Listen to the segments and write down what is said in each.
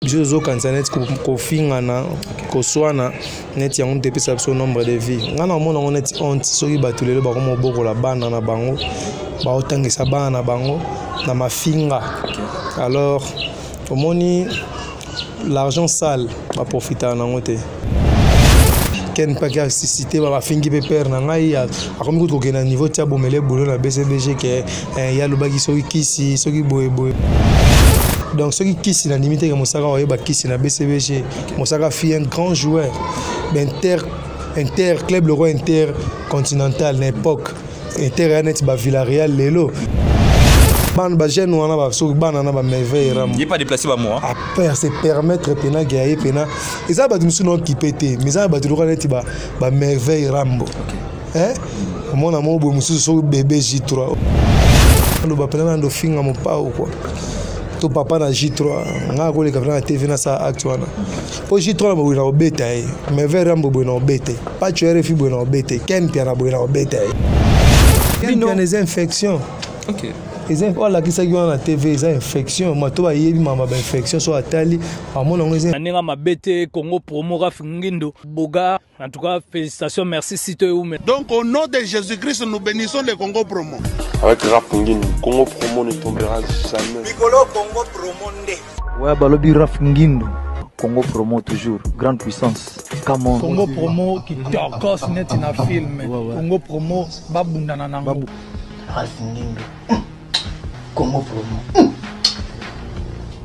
Biso tozokanisa neti kofingana, koswana, neti yango moto epesa biso nombre de vie. Ngai naomona yango neti honte soki bato lelo bakoma kobokola bana na bango, baotangisa bana na bango na mafinga. Alors omoni, l'argent sale baprofitaka nango te. Ken Paki asisite bafingi mpe père na ngai, akomi kutu kokende na niveau tia bomele boulot na BCBG ke ye alobaki soki kisi soki boyeboye. Donc soki kisi, nandimi te ke Mosaka oyeba kisi na BCBG. Mosaka fut un grand joueur inter inter club, le roi intercontinental na époque. Inter ya neti ba Villarreal lelo. Bana bajeune wana, soki bana na bamerveille ram. Ye pas déplacé bamoa. Après se permettre pena ke aye pena, eza bato mosusu na okipe te, mais eza bato lokola neti bamerveille Rambo, omona moko boye mosusu soki bébé J3 aloba pena nando finga mopao kua to papa na J3. Ngai akoleka pena na TV nasala acte wana mpo J3 na boye na kobeta ye, Merveille Rambo boye na kobeta ye, Pacho RFI boye na kobeta ye, Ken Piana boye na kobeta ye. Ken Piana eza infection. Eza oyo alakisaki wana na TV, eza infection. Mato bayebi mama bainfection, so atali amona yango eza na ndenge mabe te. Congo Promo, Raf Ngindo Boga, en tout cas félicitations, merci sito eume. Donc au nom de Jésus-Christ, nous bénissons le Congo Promo. Avec Raf Ngindo, Congo Promo ne tombera jamais. Mikolo Congo Promo nde. Ouais, balobi Raf Ngindo. Congo Promo toujours, grande puissance. Come on. Congo Promo kitokos neti na film. Ouais. Congo Promo babundana nango. Babu. Ralph Ngindo. Congo Promo.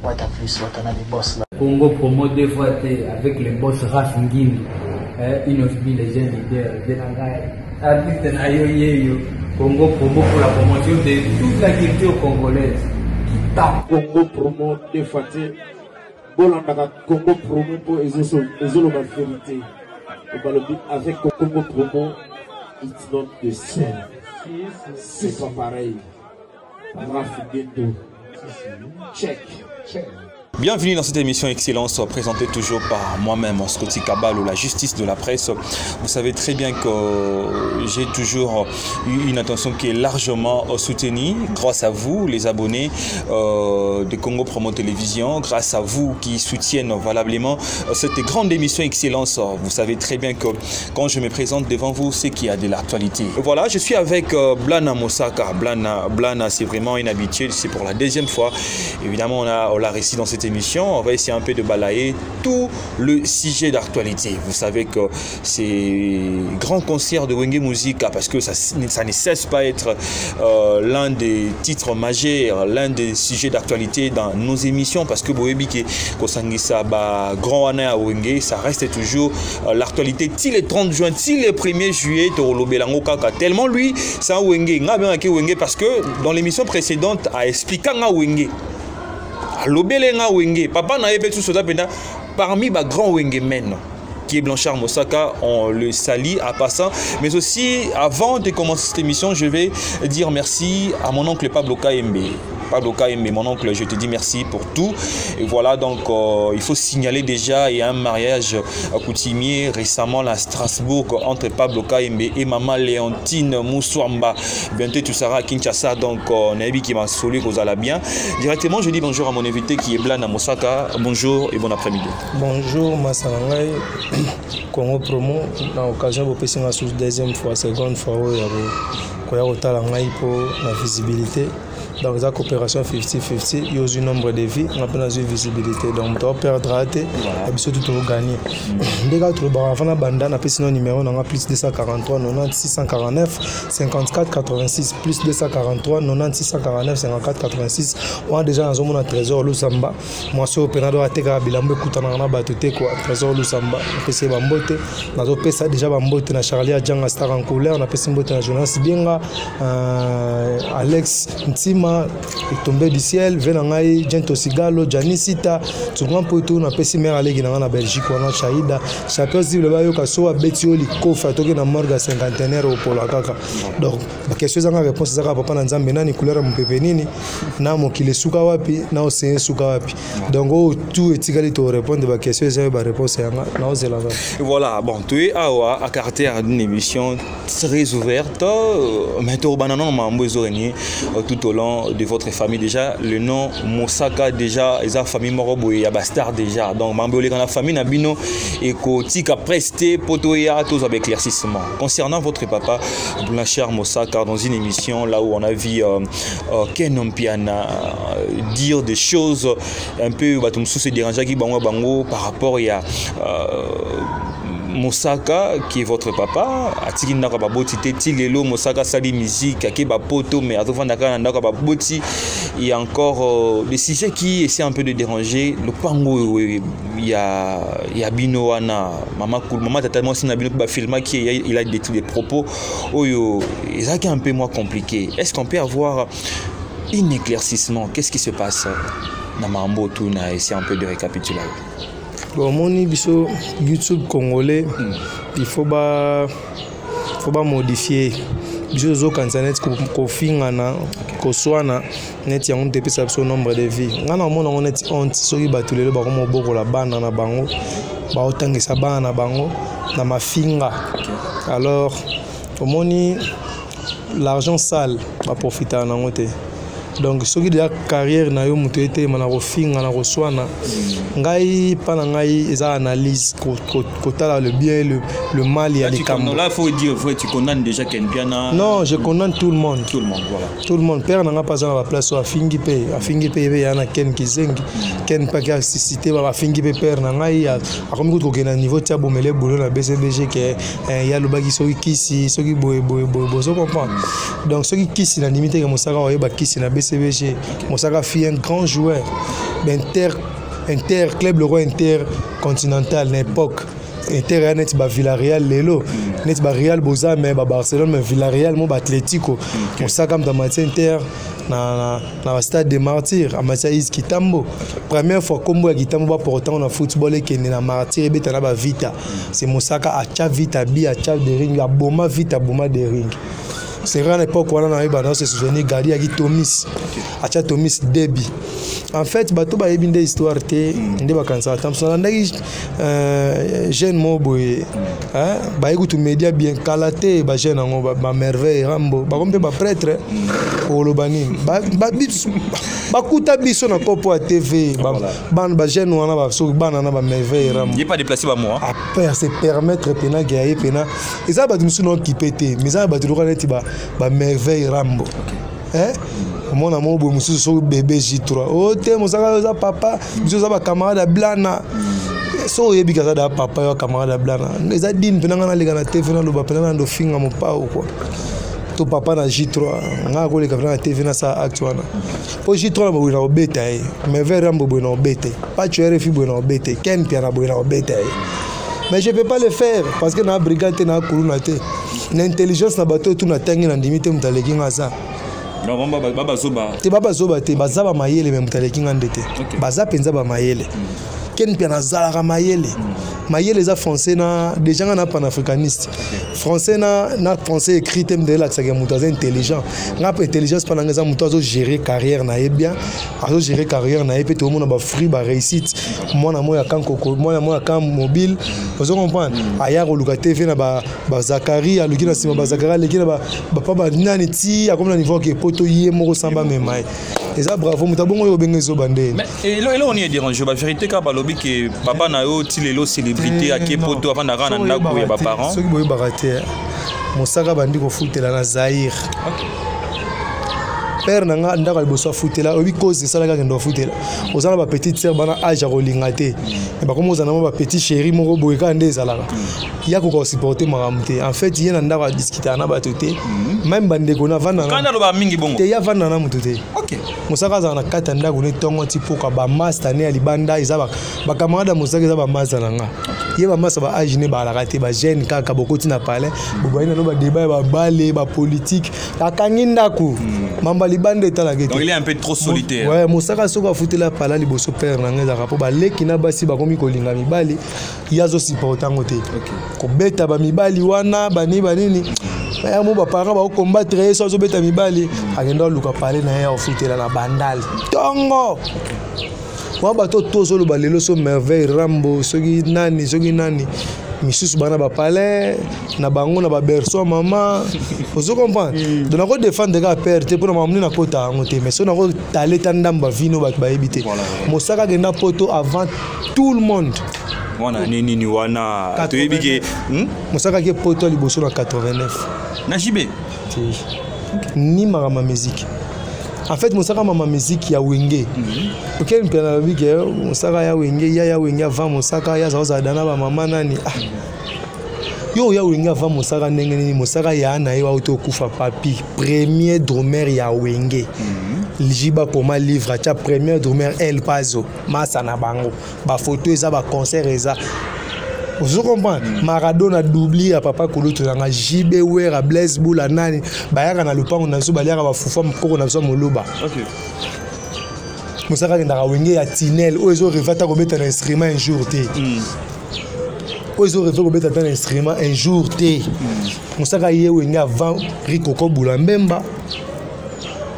What a plus, what another boss là. Congo Promo deux fois T avec le boss Raf Ngindo. Eh, Inosbi, les jeunes leaders, Benangai, artiste na yo yeyo. Congo Promo pour la promotion de toute la culture congolaise. Kita. Congo Promo deux fois T. Bolandaka Congo Promo mpo ezoloba vérité. Balobi avec Congo Promo, it's not the same. C'est pas pareil. Raf Ngindo. Check. Check. Bienvenue dans cette émission Excellence, présentée toujours par moi-même, Scotty Kabalo, la justice de la presse. Vous savez très bien que j'ai toujours eu une attention qui est largement soutenue grâce à vous, les abonnés de Congo Promo Télévision, grâce à vous qui soutiennent valablement cette grande émission Excellence. Vous savez très bien que quand je me présente devant vous, c'est qu'il y a de l'actualité. Voilà, je suis avec Blana Mosaka. Blana, Blana, c'est vraiment une habitude, c'est pour la deuxième fois. Évidemment, on l'a réussi dans cette émission. On va essayer un peu de balayer tout le sujet d'actualité. Vous savez que ces grands concerts de Wenge Musica, parce que ça ne cesse pas être l'un des titres majeurs, l'un des sujets d'actualité dans nos émissions, parce que boyebi ke kosangisa ba grand wana ya Wenge, ça reste toujours l'actualité. Ti le 30 juin, ti le 1er juillet, tolobela yango kaka. Tellement lui, c'est un Wenge. Nga bien Wenge, parce que dans l'émission précédente, a expliqué nga Wenge. Alobele nga Wenge. Papa na ye mpe susu aza mpenza parmi ba grand Wenge men, qui est Blanchard Mosaka, on le salue à passant. Mais aussi, avant de commencer cette émission, je vais dire merci à mon oncle Pablo Kaembe. Pablo Kaembe, mon oncle, je te dis merci pour tout. Et voilà, donc il faut signaler déjà, il y a un mariage coutumier récemment à Strasbourg entre Pablo Kaembe et maman Léontine Moussouamba. Bientôt tout sera à Kinshasa, donc nayebi qui m'a salué, kozala bien. Directement, je dis bonjour à mon invité qui est Blana Mosaka. Bonjour et bon après-midi. Bonjour, Massanangai. Congo Promo, na occasion bopesi nga sous deuxième fois, seconde fois oyo ya koya kotala ngai mpo na visibilité. Donc eza coopération 50-50. Yo ozwi nombre de vie, nga mpe nazwi visibilité, donc moto aperdra te, ya biso tu toganye. Nde kaka tolobaka, avant na banda, napesi no numéro na nga: plus 243 90 649 54 86, plus 243 90 649 54 86. Wana déjà nazomona Trésor Lusamba, mwasi oyo mpena do atekaka bilamba, ekutanaka na bato te kua. Trésor Lusamba, napesi ye bambote. Nazopesa déjà bambote na Charlie Adjanga, star en couleur. Napesi mbote na Jonas Bienga, Alex Ntima, tombé du ciel, ve na ngai Gento Sigalo, Janisita Tsunga Mputu. Napesi mare aleki na ngai na Belgique wana, Shaida Champion Zible. Bayoka so abeti yo likofi, atoki na morgue ya cinquantenaire, opola kaka. Donc baquestion ezanga réponse, ezaka papa na Nzambe nani, couleur ya mopepe nini, na mokili esuka wapi, na océan esuka wapi. Donc oyo tout etikali torépondre baquestion eza oyo baréponse yanga naozela kaka. Voilà, bon, tu es awa à caractère d'une émission très ouverte, mais tobana non mambo ezo régner tout au long. parlons de votre famille déjà, le nom Mosaka déjà, eza famille moko boye ya ba star déjà. Donc mambo eleka na famille na bino ekotika preste po toya tozwa ba éclaircissement. Concernant votre papa Blanchard Mosaka, dans une émission là où on a vu Ken Mpiana dire des choses un peu bato mosusu edérangeaki bango bango par rapport ya Mosaka qui est votre papa, atiki ndako ya baboti te ti lelo. Mosaka asali musique, ake bapoto, mais azofanda kaka na ndako ya baboti. Il y a encore des sujets qui essaient un peu de déranger. Lopango ya bino wana, mama mama tata mwasi na bino mpe bafilmaki, il a des propos oyo ezalaki un peu moins compliqué. Est-ce qu'on peut avoir un éclaircissement? Qu'est-ce qui se passe na mambo tout na essayer un peu de récapituler? Bon, omoni, biso YouTube congolais, il faut bamodifier biso. Tozokanisa neti kofingana, koswana, neti yango nte epesa biso nombre de vues. Ngai na omona yango neti honte soki bato lelo bakoma obokola bana na bango, baotangisa bana na bango na mafinga. Alors omoni, l'argent sale, baprofitaka nango te. Donc soki deja carrière na yo, moto etelema na kofinga, na koswana, ngai mpa na ngai eza analyse, kotala le bien, le mal ya likambo. Là, faut dire vrai, tu condamnes déjà Ken Piana? Non, je condamne tout le monde. Tout le monde, voilà. Tout le monde. Père na nga mpe aza na baplace oyo afingi mpe, afingi mpe ye ya na Ken Kizengi. Ken mpaki asisite, bafingi mpe père na ngai. Akomi kutu kokende na niveau tia bomele boulot na BCBG ke ye alobaki soki kisi, soki boye boye boye boye. Ozo comprendre? Donc soki kisi, nandimi teke Mosaka oyeba kisi na BCBG. Mosaka fut un grand joueur inter inter club, le roi intercontinental na époque. Inter ya neti baVillarreal lelo, neti baReal boza, me baBarcelone, me Villarreal mo baAtletico. Mosaka moto amatie Inter na bastade de Martyr, amatia Is Kitambo. Première fois nkombo ya Kitambo baportango na football ekende na Martyr, ebeta na baVita, c'est Mosaka. Atya Vita bi, atya Daring, aboma Vita, aboma Daring. C'est vrai, à l'époque wana nayeba na se souvenir, gadi yaki Tomis, atya Tomis debi. En fait, bato bayebi nde histoire te, nde bakanisaka ta mosu. Nalandaki jeune moko boye, baye kutu média bien kala te. Bajeune yango, baMerveille Rambo, bakomi mpe baprêtre. Koloba nini? Bakuta biso na kopo ya TV. Bana, bajeune wana, soki bana na baMerveille Rambo. Ye pas déplacé bamoa. Après se permettre pena ke aye pena, eza bato mosusu na okipe te, mais eza bato lokola neti baMerveille Rambo, omona moko boye mosusu, soki bébé J3 o te. Mosaka oza papa, biso oza bacamarade ya Blana. So oyebi kaza da papa yo, camarade ya Blana, eza dine mpena. Ngai naleka na TV, naloba mpena, nando finga mopao kua to papa na J3. Ngai akoleka mpena na TV, nasala acte wana mpo J3 na boye na kobeta ye, Merveille Rambo boye na kobeta ye, Pacho RFI boye na kobeta ye, Ken Piana boye na kobeta ye. Mais je peux pas le faire parce que na brigade te, na kuluna te, na intelligence na bato oyo tu natangi, na ndimi te moto aleki nga aza. Te. Babazoba te, baza bamayele, me moto aleki nga nde te. Baza mpenza bamayele. Ken mpe nazalaka mayele. Mayele eza français na déjà nga na panafricaniste. Français na français écrit te, moto elakisaka moto aza intelligent. Nga mpe intelligence mpa na nga eza moto azogérer carrière na ye bien, azogérer carrière na ye mpe toomona bafruit, baréussite. Mwana moko ya kankoko, mwana moko ya camp mobile, ozo comprendre, aya koluka TV na baZakari, aluki na nsima baZakari, aleki na bapa banani ti akomi na niveau ke poto ye moko samba amema ye. Eza bravo. Moto abongo oyo obenge ezoba nde. Eloko nini edérange? Bavérité kaka balobi ke papa na yo ti lelo célébrité, ake poto, avandaka na ndako ya baparent. Soki boyebaka te, Mosaka bandi kofutela na Zaire. Père na nga, ndako ya liboso afutela, oyebi cause esalaki akende afutela? Oza na bapetite sœur, bana age ya kolinga te, bakomi ozala na mwa bapetit chéri moko boye kaka nde ezalaka ya koka kosupporte makambo te. En fait, ye na ndako adiskutaka na bato te, même bandeko na avanda mingi bongo te. Ye avanda na moto te. Mosaka azala na kati ya ndako ne ntongo ti poka. Bamaster ne ya libanda eza bacamarade ya Mosaka, eza bamaster na nga. Ye bamaster ba age ne balaka te, bajeune kaka. Bokoti na palais, bobayi nano badébat ya babale, bapolitique. Akangi ndako, mamba libanda etalaka. Te, il est un peu trop solitaire. Ouais, Mosaka soki afutela pala liboso, père na nga, ezalaka mpo baleki na basi bakomi kolinga mibali, ye azosupporte yango te. Kobeta bamibali wana bani banini mo, baparent bakokombattre ye. So azobeta mibali, akenda aluka pale na ye, afutela na Bandale ntongo wana. Bato tozoloba lelo, so Merveille Rambo, soki nani, soki nani, Misusu bana bapalais na bango na baberceau ya mama, ozo comprendre? Donc nakodefendre kaka père te mpona makambo nde nakota yango te, mais so nakotala eta ndambo ya vino, bato bayebi te. Mosaka akenda Poto avant tout le monde. Wana nini wana toyebi ke Mosaka ake Poto ya liboso na 89. Na JB. Te, ni makambo ya musique. En fait, Mosaka mama musique ya Wenge. Okei mpe nalobi ke Mosaka ya Wenge, ya Wenge avant Mosaka ya zaozala dana bamama nani. Ah, yo ya Wenge avant Mosaka ndenge nini? Mosaka ya na ye wauti okufa, papi premier drummer ya Wenge. Jiba koma livre atya premier drummer El Pazo, masa na bango, bafoto eza, baconcert eza, ozo comprendre? Maradona doubli ya papa kulutu nanga JB, Wera, Blaise Bula, nani bayaka na lupango na biso, baliaka bafufu mokoko na biso ya moluba. Mosaka akendaka Wenge ya tinel oyo ezorêver ata kobeta na instrument un jour te, oyo ezorêver kobeta ata na instrument un jour te. Mosaka ye Wenge avant Rikoko Bula Mbemba,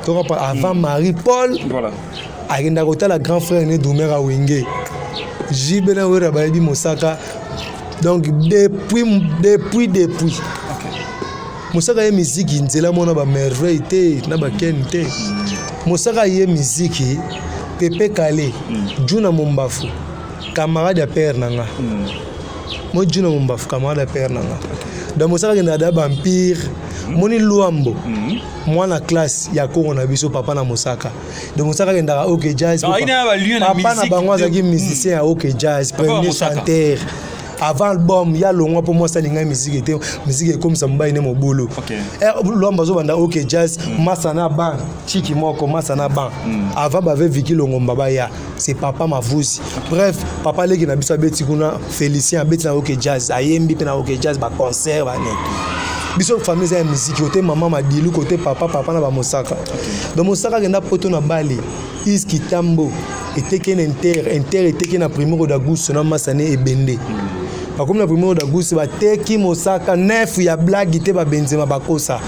tokopa avant Marie Paul. Akendaka kotala grand frère ne drummer ya Wenge, JB na Wera bayebi Mosaka. Donc depuis Mosaka ye miziki nzela mona bamerveille te na bakene te. Mosaka ye miziki Pepe Kale, Juna Mombafu, camarade ya père na nga. Mo Juna Mombafu, camarade ya père na nga. Donc Mosaka akendaka da baempire moni Lwambo, mwana classe ya koko na biso, papa na Mosaka. Donc Mosaka akendaka OK Jazz. Ah, il y a ba lien na papa na musique bango azalaki musicien ya OK Jazz, premier Mosaka. chanteur avant album ya longwa, mpo mwasi alingai musique te, musique ekomisa mobali ne mobulu. Lwambo azobanda OK Jazz, masa na ban chiki moko, masa na ban avant bave Viki Longomba baya, c'est papa Mavuzi. Bref, papa leki na biso abeti kuna, Félicien abeti na OK Jazz, ayembi mpe na OK Jazz, baconcert banini. Biso famille eza ya musique, kote mama Madilu, kote papa, papa na bamosaka. Donc Mosaka akenda Poto na bale is Kitambo, eteki na Inter, eteki na Primero d'Agosto na masane ebende. Bakomi na Primero d'Agosto, bateki Mosaka nef ya blague te, babenzema bakosa.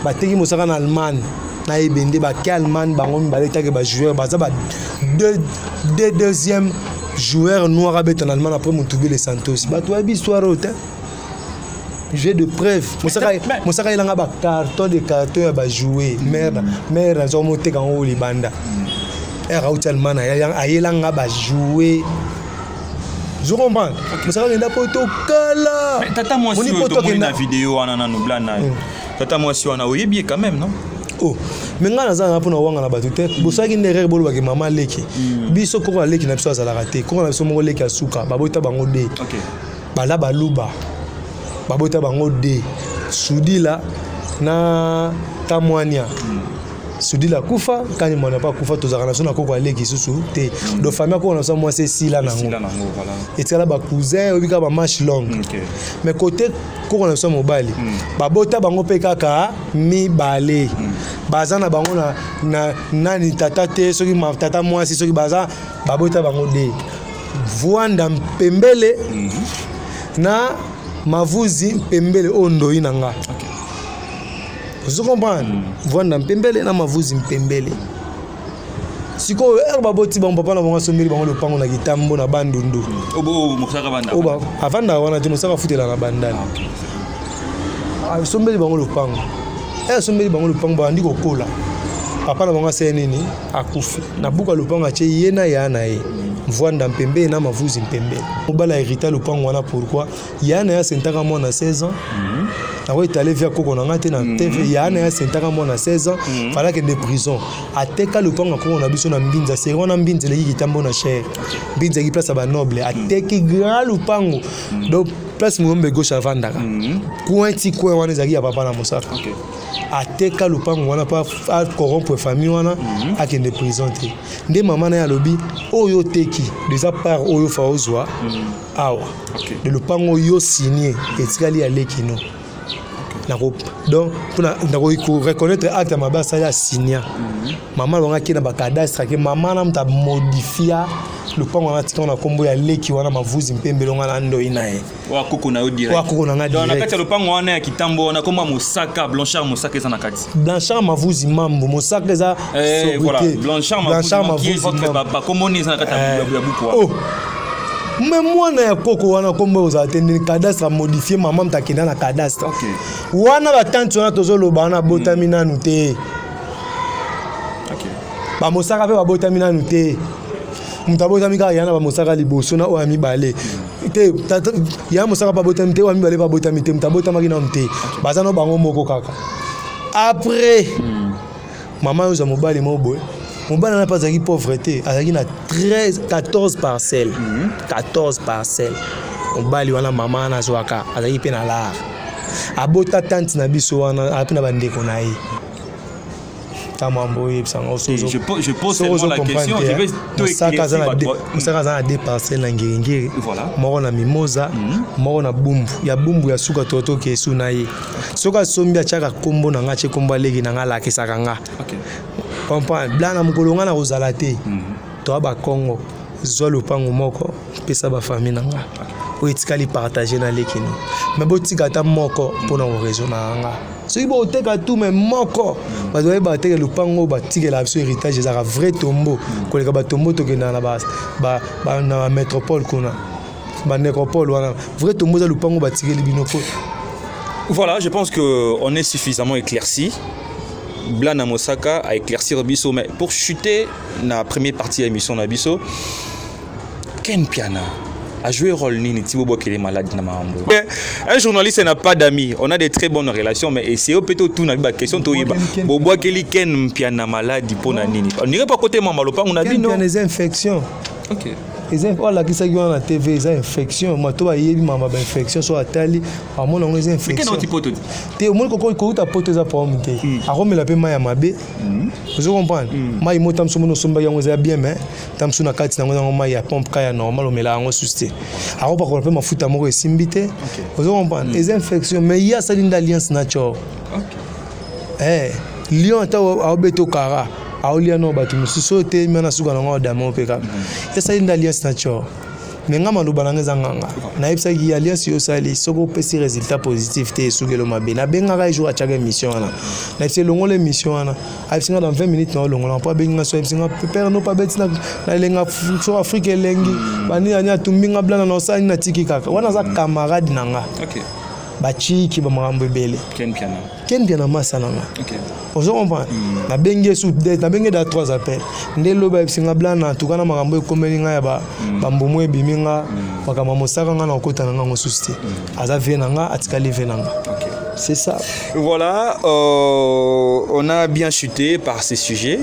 Bateki Mosaka na Allemagne na ebende, bake Allemagne bango mibale etake bajoueur, baza ba deux deuxième joueur noir abeta na Allemagne après Motubile Santos. Bato bayebi histoire oyo te, j'ai de preuve. Mosaka yelanga bacarton de carton ya bajouer mare mare, nazwa moteka yango libanda ere auti Allemagne, ayelanga bajouer, je comprendre. Mosaka akenda po tokala. Mais tata mwasi Moni oyo poto tomoni na akenda video wana, nanu bla na ye, tata mwasi wana oyebi ye quand même, non? Oh, me ngai naza na mpona wanga na bato te. Bosalaki nde erreur bolobaki mama leki biso. Koko ya leki na biso azalaka te. Koko na biso moko leki ya suka, babota bango de bala baluba, babota bango de Sudila na Kamwania. Sudila akufa, kani mwana mpe akufa. Tozalaka na biso na koko ya leki susu te. Donc famille akoko na biso mwasi esila nango. Esila nango, voilà. Etikala bacousin, oyebi kaka bamanche longue. Mais côté koko na biso ya mobali, babota bango mpe kaka mibale. Baza na bango na nani tata te, soki tata mwasi, soki baza, babota bango de Vwanda Mpembele na Mavuzi Mpembele oyo ndoi na nga. Ozo comprendre? Vwanda Mpembele na Mavuzi Mpembele. Sikoyo ere baboti bango, papa na bango asombeli bango lopango na Kitambo na Bandundu. Obo Mosaka banda. Oyo avandaka wana te, Mosaka afutela na Bandani. Asombeli bango lopango, asombeli bango lopango, babandi kokola. Papa na bango asali nini? Akufi na buka lopango, atie ye na ya na ye Mvwanda Mpembele na Mavuzi Mpembele. Mobala hérita lopango wana. Pourquoi ya na ye asentaka mwana 16 ans? Nakoki etale via koko na nga te na TV. Ya na ye asentaka mwana 16 ans, fala akende prison, ateka lopango ya koko na biso na Mbinza. Seri wana Mbinza eleki Kitambo na cher. Mbinza eleki place ya banoble. Ateki grand lopango, donc place Moyombe Gauche avandaka, coin ti coin wana ezalaki ya papa na Mosaka. Ateka lopango wana mpo acorrompre famille wana, akende prison te. Nde mama na ye alobi: oyo oteki déjà, part oyo fa ozwa awa de lopango oyo signe etikali ya lekino. Donc mpona nakoki koreconnaître acte ya mabe asali, asinia mama na bango, ake na bacadastre, ake mama na moto amodifia lopango wana, atika na nkombo ya leki wana Mavuzi Mpembele nga na ndoi na ye. Oyo koko na yo direct. Oyo koko na nga Donc na direct. kati ya lopango wana ya Kitambo wana, kombo ya Mosaka, Blanchard Mosaka eza na kati. Blanchard Mavuzi Mambo Mosaka eza Eh, voilà. sobriquet. Blanchard Mavuzi, qui est votre Mambo. bakomoni eza na kati ya buku wana. Oh. Me mwana ya koko wana nkombo ozala te, ndeni cadastre amodifie mama moto akenda na cadastre wana. Batante wana tozoloba wana abotami nanu te. Bamosaka mpe babotami nanu te. Moto abotami kaka ya na bamosaka liboso na oyo ya mibale te. Ya mosaka mpe abotami te, oyo ya mibale mpe abotami te. Moto abotamaki nanu te, baza no bango moko kaka. Après, mama oyo ozwa mobali moko boye, mobali wana mpe azalaki pauvre te, azalaki na 13 14 parcelle, 14 parcelle mobali wana. Mama wana azwaka, azalaki mpe na lar, abota tante na biso wana, aza mpe na bandeko na ye. Ntango oyebisanga, Mosaka aza na deux parcelle na Ngiringiri, moko na Mimoza, moko na Bumbu. Ya Bumbu ya suka, totoke esu na ye. Soki asombi, atiaka nkombo na nga, atie nkombo aleki na nga, alakisaka nga. Comprendre bla na mokolo nga na kozala te. Toya bakongo, zwa lopango moko, pesa bafamille na nga. Oyo etikali, partage na leki no. Me botika ata moko mpona koraisonner na nga. Soki boteka tu me moko, bato bayeba bateke lopango oyo batikela biso héritage, ezalaka vrai tombeau koleka batombeau tokendaka na bamétropole kuna, banécropole wana. Vrai tombeau eza lopango batikeli bino po Voilà, je pense qu'on est suffisamment éclairci. Blana Mosaka a éclairci biso, mais pour chuter la première partie de l'émission na biso, Ken Mpiana a joué rôle nini ti bobwakeli malade na makambo? Un journaliste n'a pas d'amis. On a des très bonnes relations, mais essayez peut-être tout na ba question toyeba. Bobwakeli Ken Mpiana malade pona nini? On n'irait pas côté mama lopango na Ken bino. Mpiana eza infection. Eza oyo alakisaki wana na TV, eza infection. Mato bayebi mama bainfection, so atali amona yango eza Mais Ken infection. oti poto. Te, omoni kouta poto eza problème te. Akomela mpe mai ya mabe, ozo comprendre? Mai mo ta mosu moni osombaki yango eza bien, mais ta mosu na kati nango yango mai ya pompe ka ya normal, omela yango susu te. Akopakola mpe mafuta moko esimbi te, ozo comprendre? Eza infection. Mais ye asali nde alliance na tsor. Lion ata aobeta okara, aolia no bato mosusu oyo te, na suka nango adamo mpe kaka. Esali nde alliance na tsor. Me nga maloba nanga eza nganga, nayebisaki alliance yo osali, soki opesi résultat positif te, esukelo mabe. Nabengaka ye jour atiaka émission wana, nayebisi elongola émission wana. Ayebisi nga dans 20 minutes na olongola, mpo abengi nga so, ayebisi nga père no pa beti na elenga so Afrique elengi banini ani atumbi nga blana na osali, natiki kaka wana. Aza camarade na nga. Baciki bamakambo ebele. Ken Mpiana. Ken Mpiana masa na nga, ozo comprendre? Nabengi ye su, nabengi ye da trois appels nde lobi ayebisi nga blana en tout cas na makambo ekomeli nga ya bambumu ebimi nga makambo ya Mosaka, nga na kokota na nga ngo susu te. Aza vie na nga, atikali vie na nga, c'est ça. Voilà, on a bien chuté par ces sujets.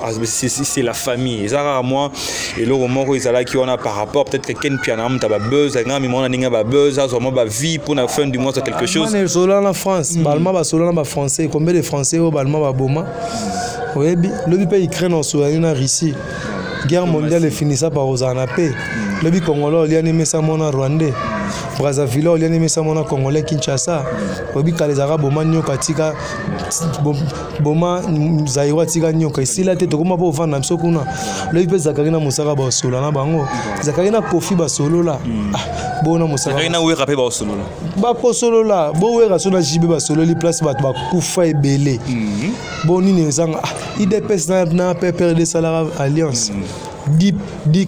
Ah, c'est la famille. Ezalaka moi eloko moko ezalaki wana par rapport peut-être que Ken Mpiana moto babuzz nga mimona ndenge babuzz azwa mwa bavie pour la fin du mois, soit quelque chose. Bana esolola na France, balma basolola na bafrançais. Combien de Français oyo balma baboma? Oyebi lobi mpe Ukraine osolani na Russie, guerre mondiale efinisa par kozala na paix. Lobi Congolais oliani mesa mona Rwandais, Brazzaville oliani mesa mona Congolais, Kinshasa. Oyebi kala ezalaka boma nyoka tika boma Zaïrois tika nyoka, esila te. Tokoma mpo ovanda na biso kuna. Lobi mpe Zakari na Mosaka basola na bango, Zakari na Kofi basolola. Ah, bona Mosaka. Zakari na Wera mpe baosolola. Bakosolola bowera so na JB basololi place, bato bakufa ebele. Bo nini ezanga? Ah, UDPS na PPRD esalaka alliance, 10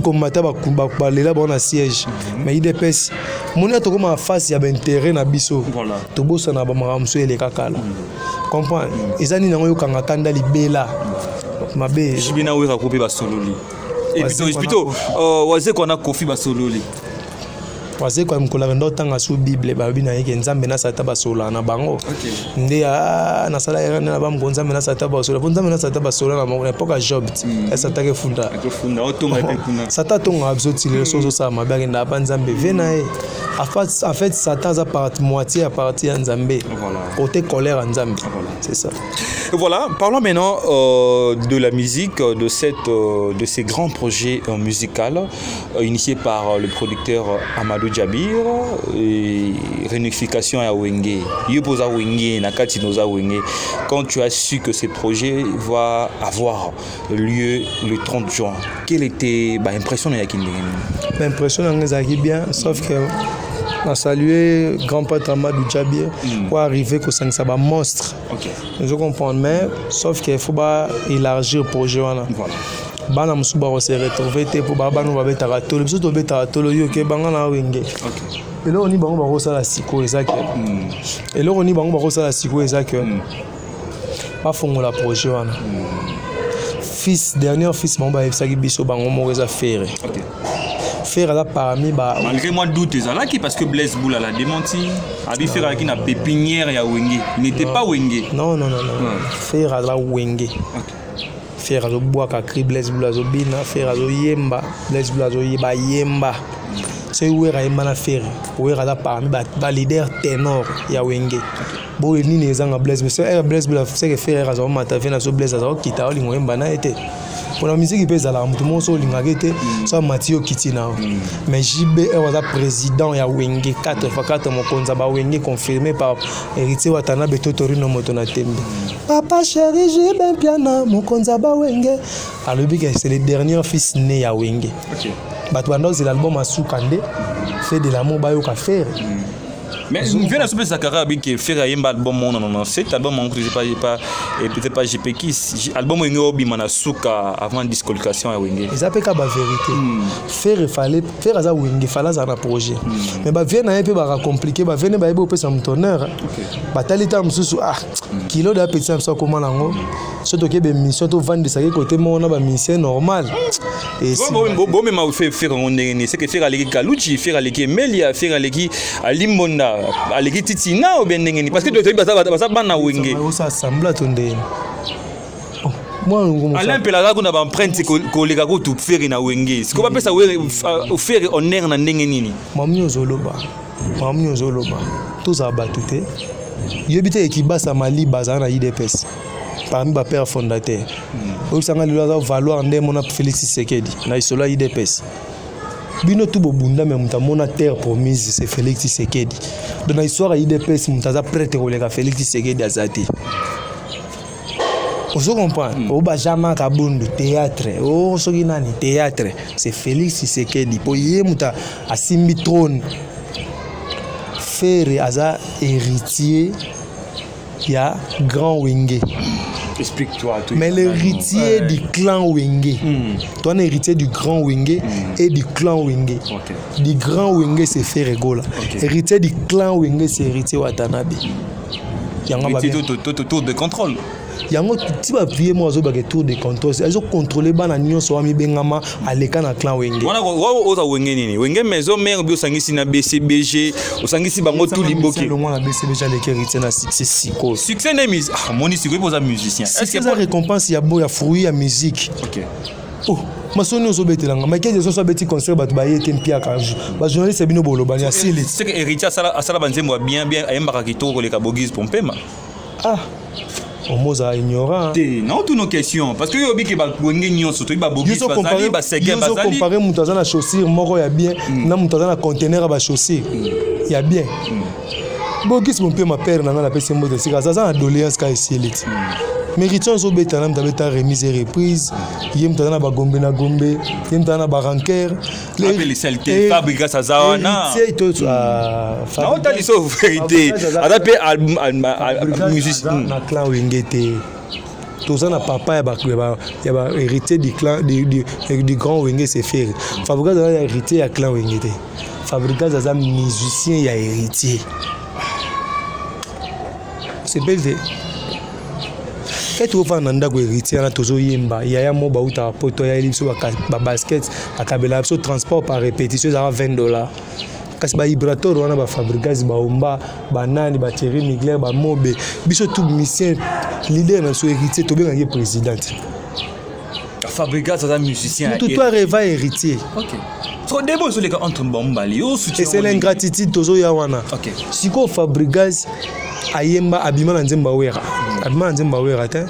combattants balela bango na siège. Mais UDPS moni tokóma face ya baintérêt na biso, tobosana bamakambo mosusu eleka kala. Comprendre eza nini yango? Yokanga kanda libela mabe. JB na Wera ko mpe basololi. Et plutôt Wazekwa na Kofi basololi. Wazekwa mokolo akenda otanga su Bible, balobi na ye ke Nzambe na Satan basola na bango nde. Nasala erreur nde na bamoko, Nzambe na Satan basola, po Nzambe na Satan basola na bango na époque ya Job ti ya Satan kefunda. Akofunda otonga mpe kuna. Satan atongaka biso ti lelo. So ozosala mabe, akendaka pa Nzambe ve na ye. En fait Satan aza moitié ya parti ya Nzambe, côté colère ya Nzambe, c'est ça. Voilà, parlons maintenant de la musique, de ces grands projets musicaux initiés par le producteur Amadou Djabir et réunification à Wenge. Yopoza Wenge, Nakati Noza Wenge. Quand tu as su que ce projet va avoir lieu le 30 juin, quelle était bah, l'impression de Yakindé? L'impression na nga ezalaki bien, sauf que na saluer grand prêtre Amadou Djabir pour arriver kosangisa bamonstre. Je comprends, mais sauf qu'il faut ba élargir projet wana. Bana mosusu bakose retrouve te mpo baa bana babetaka tolo, biso tobetaka tolo, yo ke banga na Wenge. Eloko nini bango bakosala sikoyo eza ke, eloko nini bango bakosala sikoyo eza ke bafongola projet wana. Fils, dernier fils bango bayebisaki biso bango moko eza Ferre. Ferre aza parmi ba Malgré moi doute ezalaki, parce que Blaise Boula l'a démenti, abi Ferre alaki na pépinière ya Wenge, il n'était pas Wenge. Non, non, non, non. Ferre aza Wenge. Ferre azobwaka cri, Blaise Boula azobina. Ferre azoyemba, Blaise Boula azoyeba yemba. Soki Wera ayemba na Ferre, Wera aza parmi baleader ténor ya Wenge. Boye nini ezanga Blaise? Mais soki Blaise Boula seke Ferre aza komata ve na so, Blaise aza kokita, olinga oyemba na ye te. Mpona miziki mpe ezalaka motu moko so olingaka ye te, so amati yo okiti na yo. Mais JB oyo aza président ya Wenge 4 x 4, mokonzi ya bawenge, confirmé par Héritier Watanabe, Totorino, moto na tembe, papa chéri JB Mpiana, mokonzi ya bawenge, alobi ke c'est le dernier fils né ya Wenge. Bato banda ozela album asuka nde Fait de l'amour, bayoka Ferre. Mais viens na sope Zakara abi ke Ferre ayemba album moko na 97, album moko c'est pas pas peut-être pas JP Kiss, album oyo obima na suka avant disqualification ya Wenge. Eza mpe ka bavérité. Ferre fallait, Ferre aza Wenge, fallait azala na projet, mais bavie na ye mpe baka compliqué. Bavie ne bayebi opesa moto honneur, batali ntango mosusu, ah, kilo de apetisa biso akóma nango. So tokebe émission, tovandisaki kote moko na bamusicien normal. Bomema Ferre yango ndenge nini? C'est que Ferre aleki Kaluchi, Ferre aleki Emelia, Ferre aleki Alimbonda, aleki Titina, ou bien ndenge nini? Parce que toyebi baza bana Wenge. Osala sembla to ndenge? Alain Mpela aza kuna baempreinte koleka kutu Ferre na Wenge. Sikoyo bapesa Ferre honneur na ndenge nini? Mamni ozoloba, mamni ozoloba, tozala bato te. Yebi te ekibasa maliba azala na UDPS parmi bapère fondateur. Oyebisanga lelo aza valoir nde mona Félix Tshisekedi na lisolo ya UDPS. Bino tu bobunda, me moto amona terre promise, c'est Félix Tshisekedi. Donc na histoire ya UDPS, moto aza prêtre koleka Félix Tshisekedi aza te. Ozo comprendre? O ba Jean-Marc Kabundu, théâtre. O soki nani, théâtre. C'est Félix Tshisekedi po ye moto asimbi trône. Ferre aza héritier ya grand Wenge. Explique-toi. Mais l'héritier du clan Wenge, toi, un héritier du grand Wenge et du clan Wenge. Du grand Wenge, c'est Ferre Gola. Héritier du clan Wenge, c'est Héritier Watanabe. Yango tour de contrôle. Yango ti baprie mo azobaka tour de contrôle, azocontrôle bana nyonso wa mibengama aleka na clan Wenge. Wana oza Wenge nini? Wenge Maison Mère bi osangisi na BCBG, osangisi bango tout liboke. Longwa na BCBG, aleki héritier na succès sikoyo. Succès nde ah, moni sikoyo mpo oza musicien. Est-ce que eza récompense ya bo ya fruit ya musique? Oh, masoni ozobetelanga Michael Jackson so abeti concert, bato baye te, mpiaka bajournaliste bino bolobani asili. C'est que héritier asala banzembo ya bien bien, ayembaka kitoko koleka Bogise Pompema. Ah, omo ozala ignorant. Te, na otuna question parce que yo obiki bawenge nyonso, toyebi babogis bazali, basege bazali. Compare moto aza na chaussure moko ya bien na moto aza na conteneur ya bachaussure ya bien. Bogis Mompema, père na ngai, napesi mbote esika aza na doléance ka esili ti. Mais héritier azobeta na moto abeta remise et reprise, ye moto aza na bagombe na gombe, ye moto aza na baranker. Fabregas aza wana, naotalisa vérité, aza mpe musicien. Na clan Wenge te, toza na papa ya bahéritier du clan du grand Wenge, c'est Ferre. Fabregas aza héritier ya clan Wenge te. Fabregas aza musicien ya héritier, sepeli te. Ete ofanda na ndako héritier wana, tozoyemba yaya mo bautaka poto, ayeli biso babasket, akabelaka biso transport par répétition, ezalaka 20 $. Kasi bavibrator wana, baFabregas, baomba banani, bathierry Mugler, bamobe, biso tout musicien, leader na biso héritier, tobengaki présidente. Fabregas aza musicien. Mutu to areva héritier. So debo ezoleka entre bambali yo. Et c'est l'ingratitude, tozoya wana. Sikoyo Fabregas ayemba, abima na nzembo awera, abima na nzembo awera te.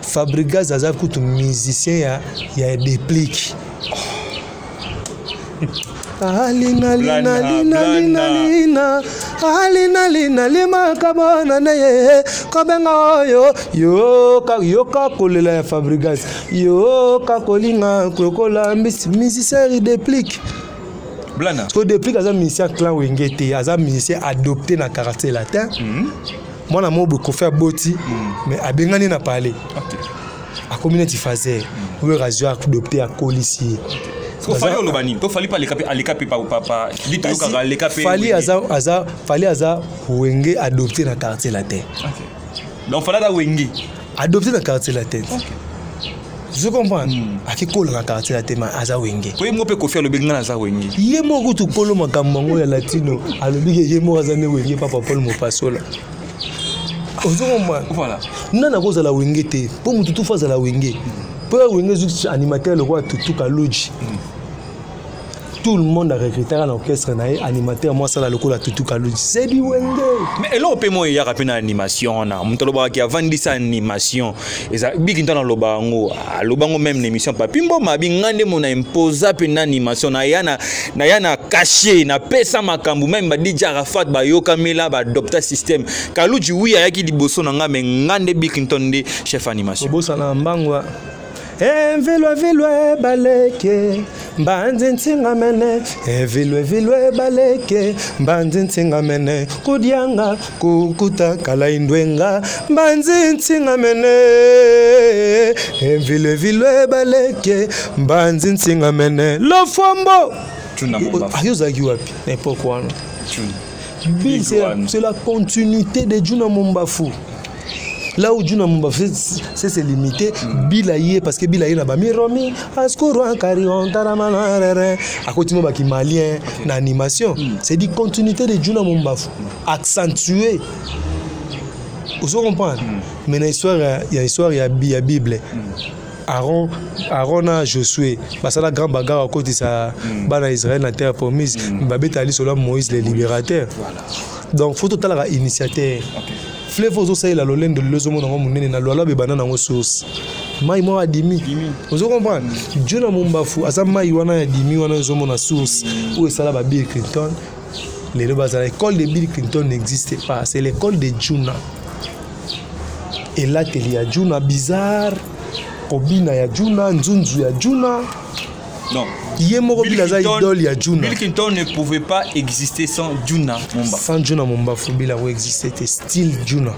Fabregas aza kutu musicien ya Déplique. Alina lina lina lina lina alina lina limaka bona na ye kobenga oyo yoka yoka kolela ya Fabregas, yoka kolinga kokola mbisi, musicien Déplique. Blana. Parce que Déplique aza musicien clan Wenge te, aza musicien adopté na Quartier Latin. Mwana mo boye Kofi aboti, mais abengani na palais. Akomi neti fazer. Wera azwi adopte, akolisi ye. Fally oloba nini? To Fally mpe aleka mpe papa litokaka aleka mpe. Fally aza, aza Fally aza Wenge adopté na Quartier Latin. Donc Fally aza Wenge adopté na Quartier Latin. Je comprends. Akekola na Quartier Latin, ma aza Wenge. Po ye moko mpe Kofi alobi: "Ngai naza Wenge." Ye moko kutu kolo makambo yango ya latino alobi ke ye moko aza nde Wenge. Papa Paul Mopasola, ozo comprendre? Voilà. Nani akozala Wenge te? Mpo motu tufu azala Wenge, mpo ya Wenge ezwi animateur lokola Tutu Kaluji. Tout le monde arecrutaka na orchestre na ye animateur mwa asala lokola Tutu Kaluji, c'est du Wenge. Mais eloko mpe mo eyaka mpe na animation wana, moto alobakaki avandisa animation eza biki. Ntango aloba yango, aloba yango même na émission Papi Mboma, abi: "Nga nde mo na imposa mpe na animation, naya na cachet, napesa makambo." Même ba DJ Arafat bayokamela, baadopta système Kaluji. Wi, ayaki liboso na nga, mais nga nde Bill Clinton nde chef animation. Obosana mbangwa emvilwe vilwe baleke mbanzi ntinga mene evilwe vilwe baleke mbanzi ntinga mene kudianga kukuta kala indwenga mbanzi ntinga mene emvilwe vilwe baleke mbanzi ntinga mene lofombo. Ayo ozalaki wapi na époque wana? Bill, c'est la continuité de Juna Mombafu. Là où Juna Mombafu c'est limité, Bill aye parce que Bill aye na bamiromi askuru akari ontaramana rere akoti mo baki malien na animation. C'est dit continuité de Juna Mombafu accentué. Vous comprendre? Mais na histoire il y a histoire ya Bible. Aaron na Josué basala grand bagarre akotisa bana Israël na terre promise. Babeta lisolo ya Moïse le libérateur. Donc faut totalaka initiateur. Fleuve ozosalela lolendo lelo ozomona yango monene na lwala bebanda nango source mai moko adimi. Ozo comprendre? Juna Mombafu aza mai wana ya dimi wana ozomona source oyo esala ba Bill Clinton lelo bazala. École de Bill Clinton n'existe pas, c'est l'école de Juna. Elateli ya Juna bizarre, kobina ya Juna, nzunzu ya Juna. Non. Ye moko Bill aza idole ya Juna. Bill Clinton ne pouvait pas exister sans Juna Momba. Sans Juna Mombafu, Bill ako existe te. Style Juna.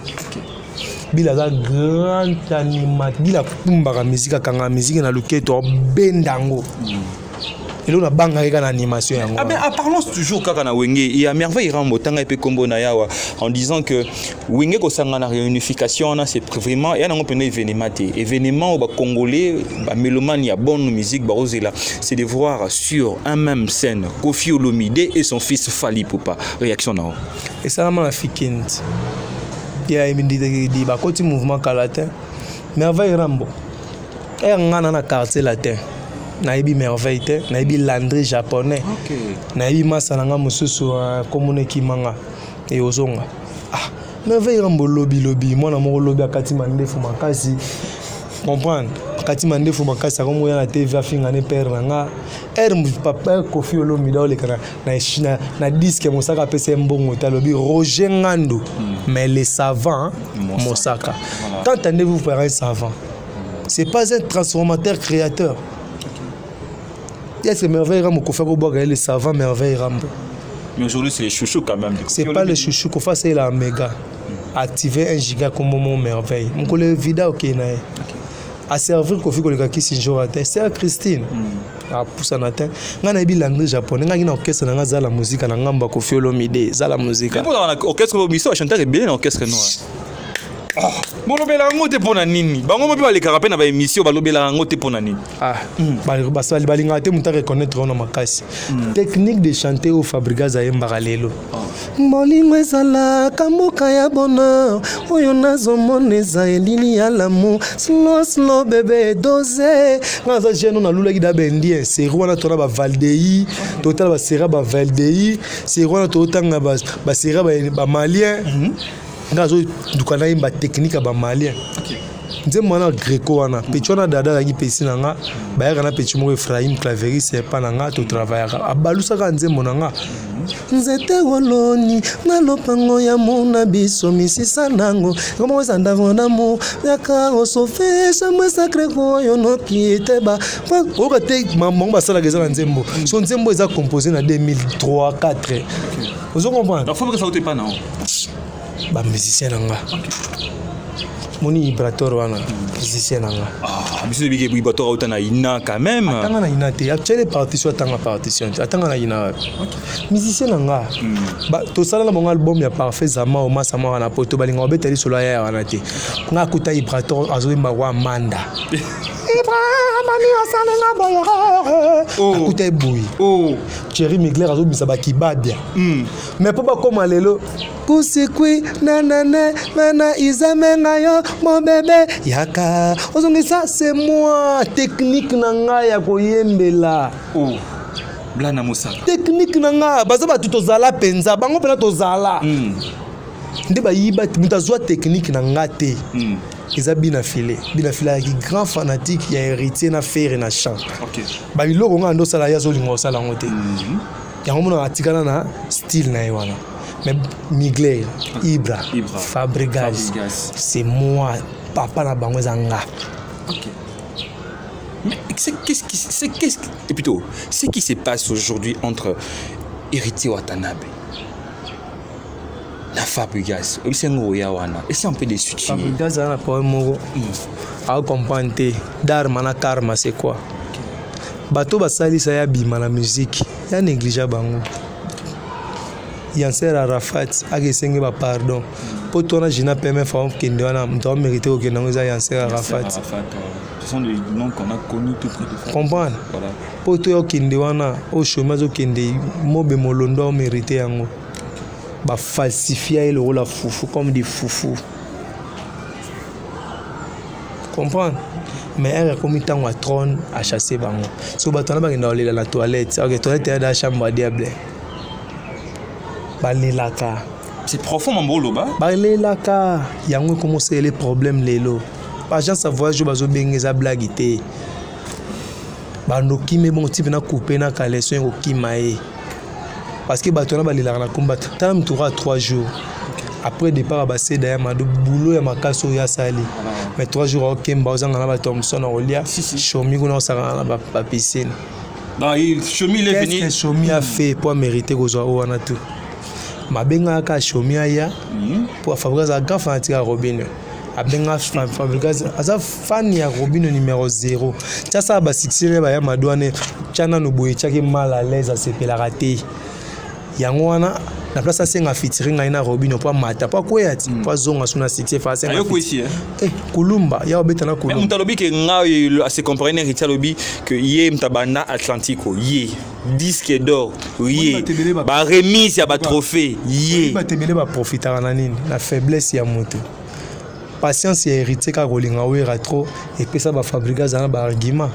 Bill aza grand animateur. Bill akumbaka musique, akangaka musique na loketo, abenda yango. Eloko nabangaki kaka na animation yango. Ah ben, ah, parlons toujours kaka na Wenge. Il y a Merveille Rambo tanga epe kombo na yawa en disant que Wenge kosanga na réunification wana, c'est vraiment ya nango mpena événement te. Événement oyo bacongolais, bamélomane ya bonne musique baozela, c'est de voir sur un même scène Kofi Olomide et son fils Fally Ipupa. Réaction nao? Esalama na Fikend ya di bakoti mouvement kala te. Merveille Rambo ere nga na Quartier Latin, nayebi Merveille te, nayebi Landry japonais. Nayebi masa na nga mosusu komona ekimanga eozonga. Ah, Merveille Rambo lobi lobi mwana moko lobi akati mandefu makasi, comprendre, akati mandefu makasi, akomoya na TV, afinga ne père na nga ere papa Kofi Olomide aoleka na disque Mosaka apesa ye mbongo te. Alobi Roger Ngando, mais le savant Mosaka. Qu'entendez-vous par un savant? C'est pas un transformateur créateur. Est-ce que Merveille Rambo, Kofi akobwaka ye le savant Merveille Rambo? Mais aujourd'hui, c'est les chouchous quand même. C'est pas le chouchou. Kofi asala méga activer 1 giga kombo mo Merveille mokolo evida okei na ye aservir Kofi koleka kisi njora te. Sœur Christine apusana te. Ngai nayebi Landry japonais, ngai na orchestre na ngai Zala Muzika na ngambo ya Kofi Olomide, Zala Muzika. Orchestre miso bachanteur ebele na orchestre noir bolobela yango te mpo na nini? Bango mpe balekaka mpe na baémission, balobelaka yango te mpo na nini? Ah, balingaka te moto areconnaître wana makasi. Technique de chanter oyo Fabrigaz ayembaka lelo: "Bolingo ezalaka mboka ya bonheur, oyo nazomona eza elili ya lamu, slow slow bébé dose." Nga naza jeune oyo nalulaki da baindien série wana, tona bavaldei, totala basérie bavaldei, série wana totanga basérie bamalien. Nga azoduka nayemba technique ya bamalien, nzembo wana greco wana. Peti wana dada azalaki pesi na nga, bayaka na peti moko Ephraim Claveris epa na nga, totravaillaka, abalusaka nzembo na nga: "Nzete woloni na lopango ya mona biso, misisa nango komoweza ndavo d'amour, yaka osofe chambre sacré oyo noki teba." Oyoka te mamango basalaka eza na nzembo. So nzembo eza composé na 2003 4, ozo comprendre? Bamusicien na nga moni vibrator wana, musicien na nga. Ah, biso toyebi ke Ibrator auta na ina quand même. Atanga na ina te, atiele partition, atanga partition te, atanga na ina wapi? Musicien na nga, tosala na bango album ya Parfait Zama Omasa mwana na poto, balinga babeta lisolo ya wana te. Nga akuta Ibrator azoyemba kwa Manda. Ibrahim asalenga boye, akuta ye boye. Thierry Migler azobimisa bakibabia. Mais mpo bakóma lelo kusikwi nanane mana izamenga yo mon bébé yaka ozongisa, c'est moi, technique na ngai ya koyembela. Oh. Blana Mosaka. Technique na ngai, baza bato tozala mpenza bango mpena tozala nde bayiba moto azwa technique na nga te. Eza Bina File. Bina File ayaki grand fanatique ya Héritier na Ferre na chant. Babiloko ngai ndosala, ye azolinga kosala yango te. Yango mona atikala na style na ye wana. Mais Migler, Ibra, Ibra. Fabregas, Fabregas. C'est moi, papa na bango eza nga. Ok. Mais c'est qu'est-ce qui c'est qu'est-ce qui- et plutôt ce qui se passe aujourd'hui entre Héritier Watanabe na Fabregas, obisengo oya wana, essaie un peu de situer. Fabregas aza na problème moko acomprendre te: dharma na karma, c'est quoi? Bato basalisa ye abima na musique, ya néglige bango. Yanser Arafat akesenge bapardon mpo to wana Gina PMF akokende wana, moto amérite kokende yango eza Yanser Arafat. Arafat, ce sont des noms qu'on a connus tout près de Comprendre. Voilà. Mpo to ya okende wana, oyo Shomi azokende mobe molondo, amérite yango. Bafalsifia ye lokola fufu, comme des fufu, comprendre. Mais ere akomi ntango ya trône, achasse bango. So bato wana bakenda kolela na toilette. Ok, toilette eya da chambre ya diable, balelaka. C'est profond, mambo loba. Balelaka yango, ekoma osalele problème lelo. Agence ya voyage oyo bazobenga eza blague te. Bandokimi bongo ti mpena coupe na caleçon, ekokima ye, parce que bato wana balelaka na komba. Tala moto oka 3 jours après départ ya baseda ya Mado, boulot ya makasi oyo asali, mais 3 jours aokemba, ozanga na bato ya mosu na kolia. Shomi kuna osakana na bapiscine. Donc, Shomi, il est Qu'est-ce venu. que Shomi a fait po amérite kozwa oyo wana? Tu mabengaka kaka Shomi aya po Fabregas aza grand fanatique ya Robino. Abenga Fabregas, aza fan ya Robino numéro 0. Tia asala basuccès na baya Mado wana, tia nano boye, tiaki mal à l'aise, asepelaka te. Yango wana na place asenga featuring ngai na Robino po amata, po akweya ti, po azonga so na succès fa asenga. Ayoko ici, hein. Eh, Kulumba ya obeta na Mais Kulumba. moto alobi ke ngai ase comprendre, Héritier alobi ke ye moto abanda Atlantico, ye disque d'or, ye baremise ya batrophée, ye. Bato ebele baprofitaka na nini? Na faiblesse ya moto. Patience ya Héritier kaka kolinga Wera trop epesa baFabregas na baargument.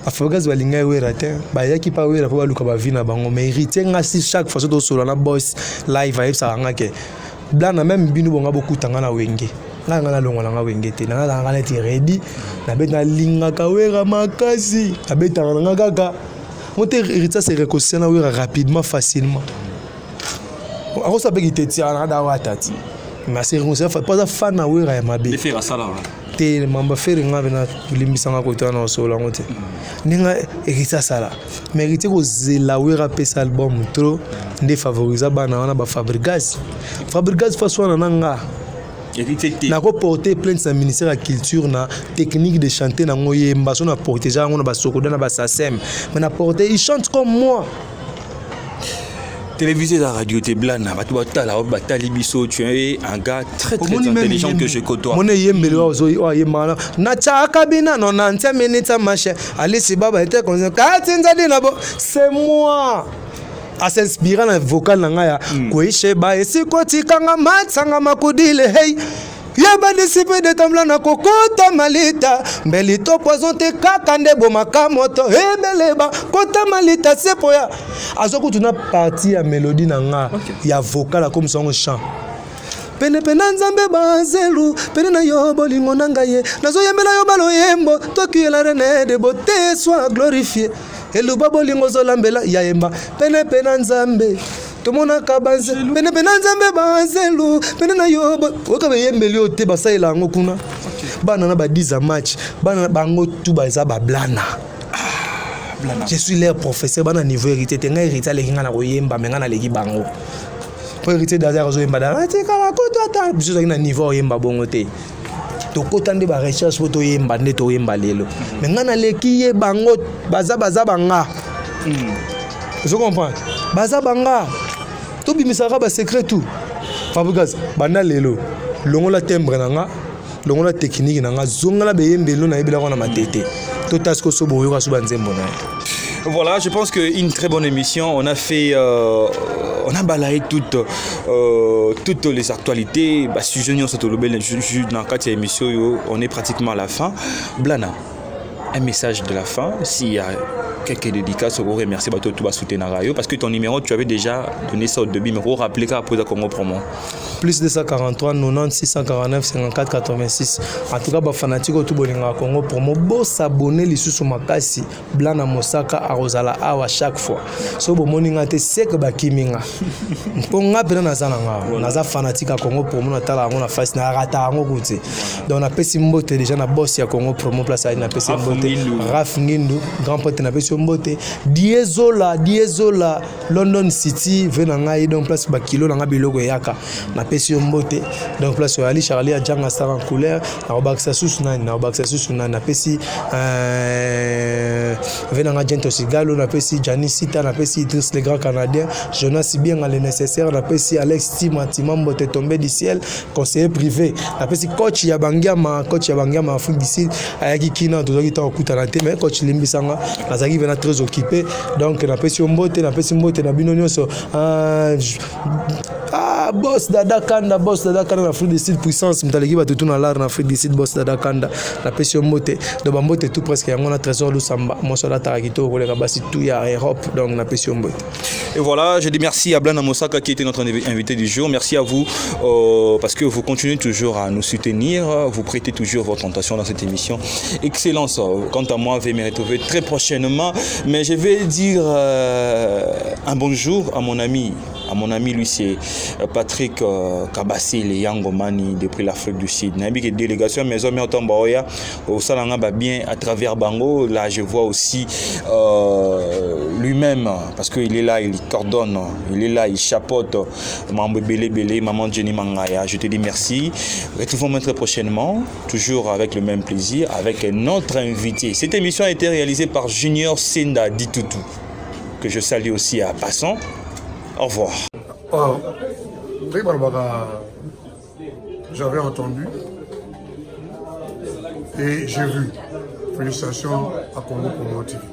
BaFabregas balinga ye Wera te, bayaki mpa Wera mpo baluka bavie na bango. Mais Héritier, nga si chaque fois so tosola na boss live, ayebisaka nga ke Blana, même bino bonga bokutanga na Wenge, ngai nga nalongwa na nga Wenge te. Nanga nanga neti redi nabeti, nalingaka Wera makasi, nabetaka na nga kaka mo te. Héritier se réconcilie na Wera rapidement, facilement. Akosa mpe kitetia na da wata ti, mais ase réconcilie po aza fan na Wera ya mabe. Nde Ferre asala wana. Te, mamba Ferre nga mpe nalimbisanga kote wana, osola yango te ndenge Héritier asala. Mais Héritier kozela Wera apesa album trop nde favorisa bana wana baFabregas. Fabregas faso wana na nga Héritier te. Nakoporte plainte na ministère ya culture na technique de chanter nango. Yemba so na protéger yango na basokoda na basasem, mais na porte, il chante comme moi. Télévision eza radio te, Blana. Bato batala oyo batali biso, tu es un gars très très intelligent que je côtoie. Mona eyembeli oyo ayembaka natiaka bina 90 minutes amashe alisi baba ete konse kati nzadi na bo, c'est moi asinspira na vocal na ngai ya koisheba esikotikanga matsanga makudile hey yeba disipe de tambla na kokota malita mbeli to poison te kaka nde bomaka moto ebeleba kota malita sepo ya azwa kutu na partie ya mélodie na nga ya vocal, akomisa yango chant. Penepene na Nzambe banzelu pene na yo, bolingo na ngai ye nazoyembela yo baloyembo tokiyela reine de beauté soit glorifié eluba bolingo ozolambela yayemba penepene na Nzambe tomonaka banze penepene na Nzambe banzelu pene na yo. Oyoka bayembeli oyo te, basalela yango kuna bana na badiza match bana bango tu baza bablana. Je suis leur professeur. Bana niveau Héritier te. Ngai Héritier aleki ngai na koyemba, me ngai naleki bango po Héritier dazer azoyemba da atikala kutu ata biso ozalaki na niveau oyemba bongo te. Tokota nde ba recherche mpo toyemba nde toyemba lelo. Mais ngai naleki ye, bango baza baza banga. Ozo comprendre, baza banga, tobimisaka basecret tout. Fabrigas, banda lelo longola timbre na nga, longola technique na nga, zongala beyembelo nayebelaka na matete, totasi koso boyoka so banzembo na ye. Voilà, je pense qu'une très bonne émission. On a fait, on a balayé toutes les actualités. Bah, sujet dans la émission, on est pratiquement à la fin. Blana, un message de la fin. S'il y a quelques dédicaces, on remercier bato tout soutenir rayo parce que ton numéro, tu avais déjà donné ça au début, mais rappeler qu'après Congo Promo. Plus 243 90 649 54 86. En tout cas, ba fanatique tout bolinga Congo Promo, bo s'abonner lisusu makasi. Blana Mosaka akozala awa chaque fois. So bomoni nga te, seke bakimi nga. Mpo nga mpena naza na nga, naza fanatique ya Congo Promo, natala yango na face, narata yango kuti. Donc napesi mbote déjà na boss ya Congo Promo, place ali, napesi mbote Raf Ngindu, grand pote, napesi yo mbote. Diezola, Diezola, London City, ve na ngai, donc place bakilo na nga biloko eyaka, napesi yo mbote. Donc place oyo ali Charlie Adjanga, star en couleur. Nakobakisa susu nani? Nakobakisa susu nani? Napesi ve na nga Gento Sigalo, napesi Jani Sita, napesi Idriss le grand Canadien, Jonas Bienga le nécessaire, napesi Alex Tima Tima, mbote tombé du ciel, conseiller privé, napesi coach ya Bangiama, coach ya Bangiama Afrique du Sud, ayaki kina, tozwaki ntango kokutana te, mais coach limbisanga, nazalaki vena très occupé. Donc napesi yo mbote, napesi mbote na bino nyonso. Ah, boss Dada Kanda, boss Dada Kanda na Afrique du Sud, puissance, moto aleki bato tu na lar na Afrique du Sud, boss Dada Kanda, napesi yo mbote. Donc bambote tout presque yango na Trésor Lusamba, mwasi alataka kitoko koleka basi tout ya Europe, donc napesi yo mbote. Et voilà, je dis merci à Blana Mosaka qui était notre invité du jour. Merci à vous parce que vous continuez toujours à nous soutenir, vous prêtez toujours votre attention dans cette émission. Excellence. Quant à moi, je vais me retrouver très prochainement. Mais je vais dire un bonjour à mon ami. À mon ami, lui, c'est Patrick Kabassé, Yangomani, depuis l'Afrique du Sud. Nabi que délégation maison mais autant au Salanga va bien à travers Bango. Là, je vois aussi lui-même, parce qu'il est là, il coordonne, il est là, il chapeaute. Mambo Bélé Bélé, maman Jenny Mangaya, je te dis merci. Retrouvons-nous très prochainement, toujours avec le même plaisir, avec notre invité. Cette émission a été réalisée par Junior Senda Ditoutou, que je salue aussi à passant. Au revoir. Oh, j'avais entendu et j'ai vu. Félicitations à Congo Promo TV.